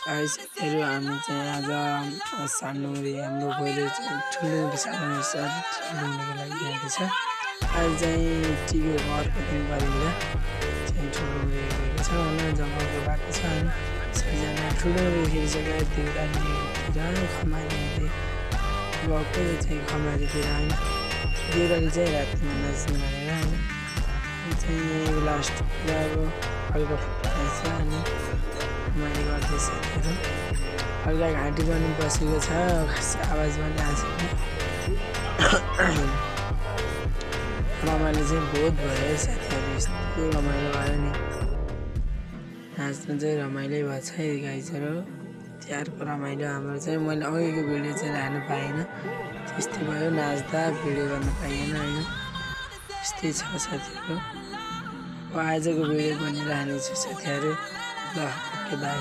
साथीहरू हामी चाहिँ आज सानोरी हाम्रो पहिले चाहिँ ठुलो सानो ठुलोको लागि जाँदैछ। आज चाहिँ टिको घरको दिन गरेर चाहिँ ठुलो गएको छ होइन, जङ्गलको बाटो छ होइन। सबैजना ठुलो खेलिसक्यो देउरालीतिर खमारीतिर गएको चाहिँ खमारीतिर होइन। देउराली चाहिँ रातमा नाच्ने भनेर होइन। चाहिँ लास्ट कुरा अब हल्का फुट्दैछ अनि मैले गर्दै साथीहरू हल्का घाँटी पनि बसेको छ, खास आवाज पनि आएको छैन। रमाइलो चाहिँ बहुत भयो साथीहरू, यस्तो रमाइलो भयो नि। नाच्नु चाहिँ रमाइलो भएको छ गाइजहरू, तिहारको रमाइलो हाम्रो चाहिँ। मैले अघिको भिडियो चाहिँ राख्नु पाइनँ, त्यस्तै भयो, नाच्दा भिडियो गर्न पाइएन होइन। यस्तै छ साथीहरू। आजको भिडियो पनि राख्नेछु साथीहरू। ल ओके बाई।